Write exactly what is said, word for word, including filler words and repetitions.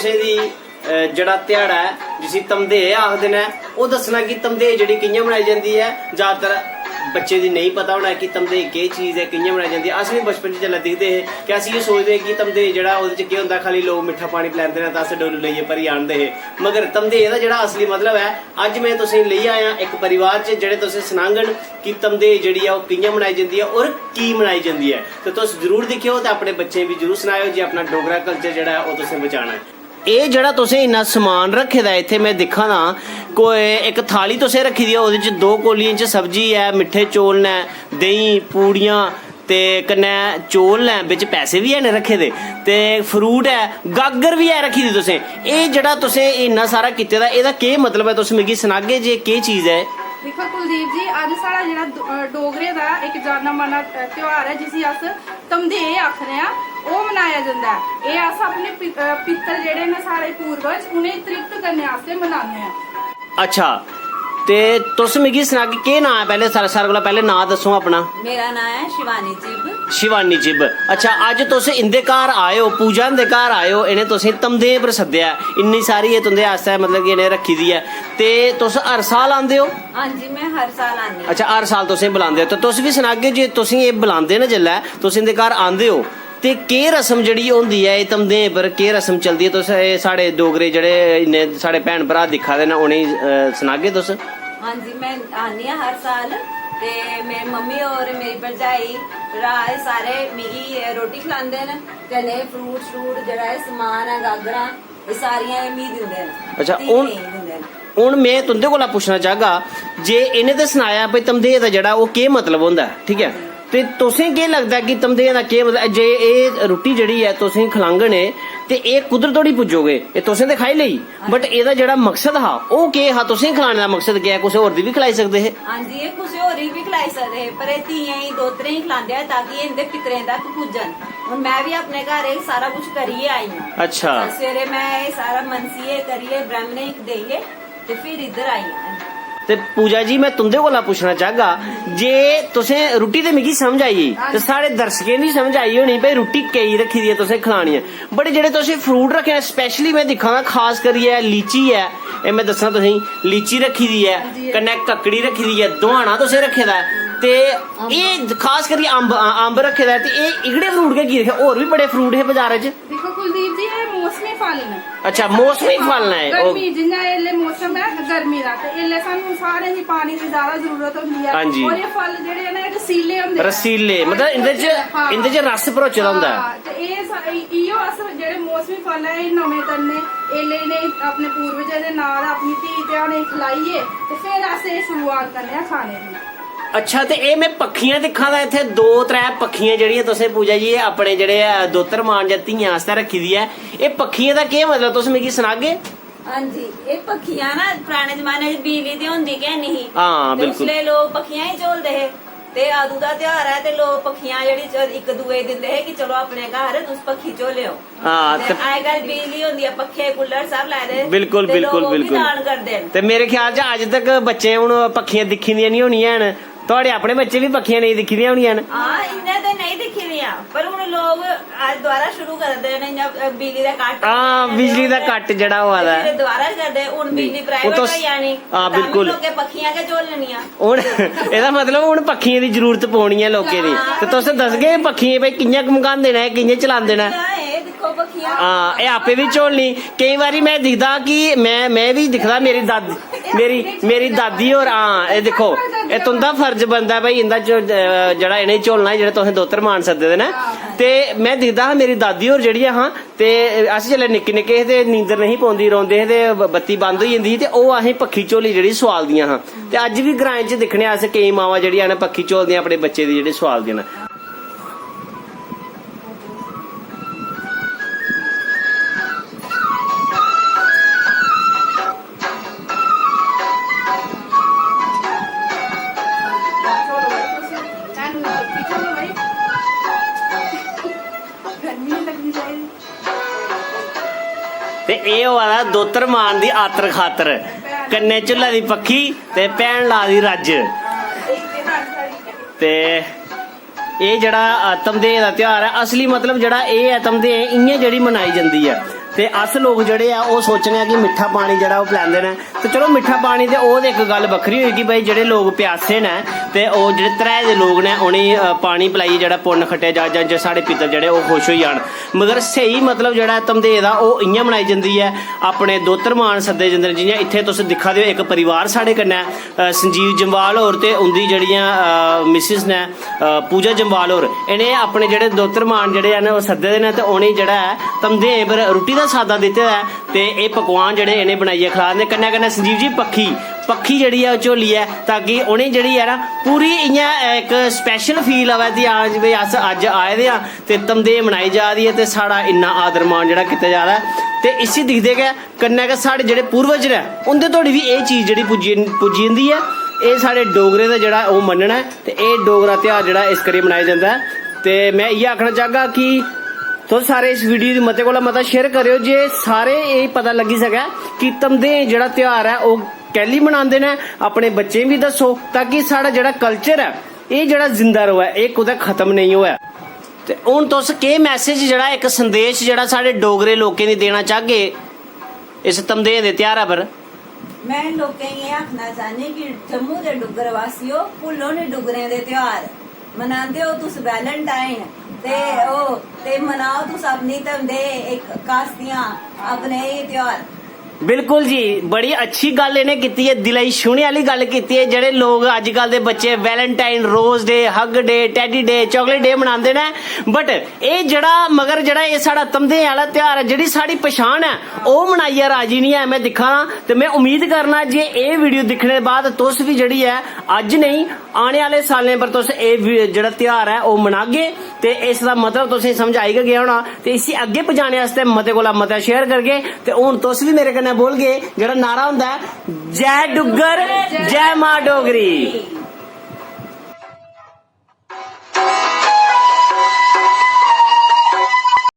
तुसें दी, अ, जेह्ड़ा ध्याड़ा ऐ, जिसी धमदेह् आखदे न, ओह् दस्सना कि धमदेह् जेह्ड़ी कि'यां मनाई जंदी ऐ। जैदातर बच्चें दी नेईं पता होना कि धमदेह् केह् चीज ऐ, कि'यां मनाई जंदी ऐ। अस बी बचपन च जिसलै दिखदे हे कि अस इ'यै सोचदे हे कि धमदेह् जेह्ड़ा, ओह्दे च केह् होंदा, खाल्ली लोक मिट्ठा पानी पलैंदे न ते अस डोलू लेइयै भरी आह्नदे हे। मगर धमदेह् दा जेह्ड़ा असली मतलब ऐ, अज्ज में तुसेंगी लेई आया इक परिवार च, जेह्ड़े तुसें सनाङन कि धमदेह् जेह्ड़ी ऐ, ओह् कि'यां मनाई जंदी ऐ और की मनाई जंदी ऐ। ते तुस जरूर दिक्खेओ ते अपने बच्चें गी बी जरूर सनाएओ जे अपना डोगरा culture जेह्ड़ा ऐ, ओह् तुसें बचाना ऐ। एह् जेह्ड़ा तुसें इन्ना समान रक्खे दा ऐ इत्थै, में दिक्खा दा, कोई इक थाली तुसें रक्खी दी ऐ, ओह्दे च दो कौलियें च सब्जी ऐ, मिट्ठे चौल न, देहीं, पूड़ियां ते कन्नै चौल न, बिच पैसे बी हैन रक्खे दे ते fruit ऐ, गागर बी ऐ रक्खी दी तुसें। एह् जेह्ड़ा तुसें इन्ना सारा कीते दा, एह्दा केह् मतलब ऐ? तुस मिगी सनागे जे केह् चीज ऐ? दिक्खो कुलदीप जी, अज्ज साढ़ा जेह्ड़ा दो-, अ, डोगरें दा इक जाना माना, अ, त्यौहार ऐ, जिसी अस धमदेह् आखने आं, ओह् मनाया जंदा ऐ। एह् अस अपने पि-, अ, पित्तर जेह्ड़े न साढ़े पूर्वज, उ'नेंगी तृप्त करने आस्तै मनाने आं। अच्छा, ते तुस मिगी सनागे केह् नांऽ ऐ? पैह्ले सारे, सारे कोला पैह्ले नांऽ दस्सो अपना। मेरा नांऽ ऐ शिवानी चिब। शिवानी चिब। अच्छा, अज्ज तुस इंदे घर आए ओ, पूजा हुंदे घर आए ओ, इ'नें तुसें धमदेह् पर सद्देआ ऐ, इन्नी सारी एह् तुंदे आस्तै मतलब कि इ'नें रक्खी दी ऐ, ते तुस हर साल आंदे ओ? हां जी, में हर साल आनी आं। अच्छा, हर साल तुसें बुलांदे ओ, ते तुस बी सनागे जे तुसें एह् बुलांदे न जिसलै, तुस इंदे घर आंदे ओ, ते केह् रस्म जेह्ड़ी होंदी ऐ एह् धमदेह् पर, केह् रस्म चलदी ऐ? तुस एह् साढ़े डोगरे जेह्ड़े इन्ने साढ़े भैन भ्राऽ दिक्खा दे न, उ'नेंगी, अ, सनागे तुस? हां जी, में आनी आं हर साल, ते मेरी मम्मी होर, मेरी भरजाई, भ्राऽ, एह् सारे मिगी रोटी खलांदे न, कन्नै fruit श्रूट जेह्ड़ा एह् समान ऐ, गागरां, एह् सारियां एह् मिगी दिंदे न। अच्छा, धीऽ हून, गी दिंदे न। हून में तुं'दे कोला पुच्छना चाहगा जे इ'नें ते सनाया भई धमदेह् दा जेह्ड़ा ओह् केह् मतलब होंदा ऐ, ठीक ऐ? ते तुसें केह् लगदा कि धमदेह् दा केह् मतलब, जे एह् रुट्टी जेह्ड़ी ऐ तुसें खलाङन एह्, ते एह् कुद्धर धोड़ी पुज्जोग? एह् तुसें ते खाई लेई, but एह्दा जेह्ड़ा मकसद हा, ओह् केह् हा? तुसें खलाने दा मकसद केह् ऐ? कुसै होर दी बी खलाई सकदे हे। हां जी, एह् कुसै होर गी बी खलाई सकदे हे, पर एह् धीएं गी, दोह्तरें गी खलांदे हे ताकि एह् इं'दे पितरें तक पुज्जन। हून में बी अपने घर एह् सारा कुछ करियै आई आं। अच्छा। सवेरे में एह् सारा मनसियै करियै ब्राह्मणें गी देइयै ते फिर इद्धर आई आं। ते पूजा जी, में तुं'दे कोला पुच्छना चाहगा जे तुसें रुट्टी ते मिगी समझ आई गेई, ते साढ़े दर्शकें गी बी समझ आई होनी भई रुट्टी केई रक्खी दी ऐ तुसें खलानी ऐ, but जेह्ड़े तुसें fruit रक्खे न, specially में दिक्खा दा खास करियै लीची ऐ, एह् में दस्सना तुसेंगी, लीची रक्खी दी ऐ, हां जी। कन्नै ककड़ी रक्खी दी ऐ, दोहाना तुसें रक्खे दा ऐ, ते अम्ब। एह् खास करियै अम्ब, अम्ब रक्खे दा ऐ, ते एह् इकड़े fruit गै की रक्खे? होर बी बड़े fruit हे बजारै च। दिक्खो कुलदीप जी, एह् मौसमी फल न। अच्छा, मौसमी फल न एह्, ओह्। गर्मी, जि'यां एल्लै मौसम ऐ गर्मी दा, ते एल्लै सानूं सारें गी पानी दी ज्यादा जरूरत होंदी ऐ। हां जी। और एह् फल जेह्ड़े न, एह् रसीले होंदे न। रसीले, मतलब इं'दे च, हां। इं'दे च रस भरोचे दा होंदा ऐ। हां, ते एह् सा-, इ'यो अस जेह्ड़े मौसमी फल ऐ, एह् नमें करने, एल्लै इ'नें अपने पूर्वजें दे नांऽ दा अपनी धी भैनें गी खलाइयै ते फिर अस एह् शुरुआत करने आं खाने दी। अच्छा, ते एह् में पक्खियां दिक्खा दा इत्थै, दो त्रै पक्खियां जेह्ड़ियां तुसें पूजा जी एह् अपने जेह्ड़े, अ, दोतर मान जां धियें आस्तै रक्खी दी ऐ। एह् पक्खियें दा केह् मतलब, तुस मिगी सनागे? हां जी, एह् पक्खियां ना पराने जमाने च बिजली ते होंदी गै निं ही। हां, ते बिल्कुल। उसलै लोक पक्खियां ही झोलदे हे। ते अदूं दा तेहार ऐ ते लोक पक्खियां जेह्ड़ी च-, इक दूए गी दिंदे हे कि चलो अपने घर तुस पक्खी झोलेओ। हां, ते ते अजकल बिजली होंदी ऐ, पक्खे, कूलर सब लाए दे। बिल्कुल, ते बिल्कुल, लोक ओह् बी बिल्कुल। दान करदे न। ते मेरे ख्याल च अज्ज तक बच्चें हून पक्खियां दिक्खी दियां निं होनियां हैन। थुआढ़े अपने बच्चे बी पक्खियां नेईं दिक्खी दियां होनियां न। हां, इ'यां ते नेईं दिक्खी दियां, पर हून लोक अज्ज दोबारा शुरू करदे न, इ'यां, अ, बिजली दा कट। हां, बिजली दा कट जेह्ड़ा होआ दा ऐ। फिर दोबारा करदे, हून बिजली ओह् private तुस होई जानी। हां, तां बी बिल्कुल। लोकें पक्खियां गै झोलनियां। हून एह्दा मतलब हून पक्खियें दी जरूरत पौनी ऐ लोकें दी। ते तुस दसगे पक्खियें भाई कि'यां घमकांदे न, कि'यां चलांदे न? हां, एह् दिक्खो पक्खियां। हां, एह् आपे बी झोलनी। केईं बारी में दिखदा कि में, में बी दिखदा मेरी दादी, मेरी, मेरी दादी होर, हां, एह् दिक्खो, एह् तुं'दा फर्ज बनदा भाई इं'दा जो, अ, जेह्ड़ा इ'नें झोलना, जेह्ड़े तुसें दोतर मान सद्दे दे न। ते में दिखदा हा मेरी दादी होर जेह्ड़ियां हां, ते अस जिसलै निक्के निक्के हे ते नींदर नेईं पौंदी, रोंदे हे ते ब-, बत्ती बंद होई जंदी ही ते ओह् असें पक्खी झोली जेह्ड़ी सोआलदियां हां। ते अज्ज बी ग्राएं च दिक्खने अस केईं मावां जेह्ड़ियां न पक्खी झोलदियां अपने बच्चे दी जेह्ड़ी सोआलदियां न। गर्मी निं लगनी चाहिदी। ते एह् होआ दा दोतर मान दी आतर खातर, कन्नै झुल्ला दी पक्खी ते भैन ला दी रज्ज। ते एह् जेह्ड़ा, अ, धमदेह् दा तेहार ऐ, असली मतलब जेह्ड़ा एह् ऐ, धमदेह् इ'यां जेह्ड़ी मनाई जंदी ऐ। ते अस लोक जेह्ड़े ऐ, ओह् सोचने आं कि मिट्ठा पानी जेह्ड़ा ओह् पलैंदे न। ते चलो, मिट्ठा पानी ते ओह् ते इक गल्ल बक्खरी होई कि भाई, जेह्ड़े लोक प्यासे न ते ओह् जेह्ड़े त्रैहे दे लोक न, उ'नेंगी, अ, पानी पलाइयै जेह्ड़ा पुन्न खट्टेआ जा, जां जे साढ़े पितर जेह्ड़े ओह् खुश होई जान। मगर स्हेई मतलब जेह्ड़ा ऐ धमदेह् दा, ओह् इ'यां मनाई जंदी ऐ, अपने दोतर मान सद्दे जंदे न। जि'यां इत्थै तुस दिक्खा दे ओ, इक परिवार साढ़े कन्नै, अ, संजीव जम्वाल होर ते उं'दी जेह्ड़ियां, अ, मिसिस न, अ, पूजा जम्वाल होर, इ'नें अपने जेह्ड़े दोतर मान जेह्ड़े हैन, ओह् सद्दे दे न ते उ'नेंगी जेह्ड़ा ऐ, धमदेहें पर रुट्टी दा साद्दा दित्ते दा ऐ। ते एह् पकवान जेह्ड़े इ'नें बनाइयै खला दे। कन्नै कन्नै संजीव जी, पक्खी, पक्खी जेह्ड़ी ऐ, ओह् झोली ऐ, ताकि उ'नेंगी जेह्ड़ी ऐ ना, पूरी इ'यां इक स्पैशल फील आवै कि हां जी भाई, अस अज्ज आए दे आं ते धमदेह् मनाई जा दी ऐ ते साढ़ा इन्ना आदर मान जेह्ड़ा कीता जा दा ऐ। ते इसी दिखदे गै कन्नै गै साढ़े जेह्ड़े पूर्वज न, उं'दे धोड़ी बी एह् चीज जेह्ड़ी पुज्जी, पुज्जी जंदी ऐ। एह् साढ़े डोगरें दा जेह्ड़ा ओह् मन्नना ऐ ते एह् डोगरा ध्यार जेह्ड़ा इस करियै मनाया जंदा ऐ। ते में इ'यै आखना चाहगा कि तुस सारे इस वीडियो गी मते कोला मता शेयर करेओ, जे सारे एह् पता लग्गी सकै कि धमदेह् जेह्ड़ा ध्यार ऐ, ओह् कैह्ली मनांदे न। अपने बच्चें गी बी दस्सो, ताकि साढ़ा जेह्ड़ा कल्चर ऐ, एह् जेह्ड़ा जिंदा र'वै, एह् कुतै खत्म नेईं होऐ। ते हून तुस केह् मैसेज, जेह्ड़ा इक संदेश, जेह्ड़ा साढ़े डोगरे लोकें गी देना चाहगे इस धमदेह् दे ध्यारै पर? में लोकें गी एह् आखना चाह्न्नी कि जम्मू दे डुग्गर वासियो, भुल्लो निं डुग्गरें दे ध्यार। मनांदे ओ तुस वैलेंटाइन ते ओह्, ते मनाओ तुस अपनी धमदेह्, इक कास्तियां, अपने एह् ध्यार। बिल्कुल जी, बड़ी अच्छी गल्ल इ'नें कीती ऐ, दिलै गी छूह्ने आह्ली गल्ल कीती ऐ। जेह्ड़े लोक अजकल दे बच्चे Valentine, rose day, hug day, teddy day, chocolate day मनांदे न, बट एह् जेह्ड़ा, मगर जेह्ड़ा एह् साढ़ा धमदेहें आह्ला ध्यार ऐ, जेह्ड़ी साढ़ी पछान ऐ, ओह् मनाइयै राजी निं ऐ। में दिक्खा ना ते में उम्मीद करना जे एह् वीडियो दिक्खने दे बाद तुस बी जेह्ड़ी ऐ, अज्ज नेईं, आने आह्ले सालें पर तुस एह् वि-, जेह्ड़ा ध्यार ऐ, ओह् मनागे। ते इस दा मतलब तुसें समझ आई गै गेआ होना। ते इसी अग्गें पजाने आस्तै मते कोला मता शेयर करगे। ते हून तुस बी मेरे कन्नै बोलगे, जेह्ड़ा नारा होंदा ऐ, "जय डुग्गर, जय मां डोगरी।"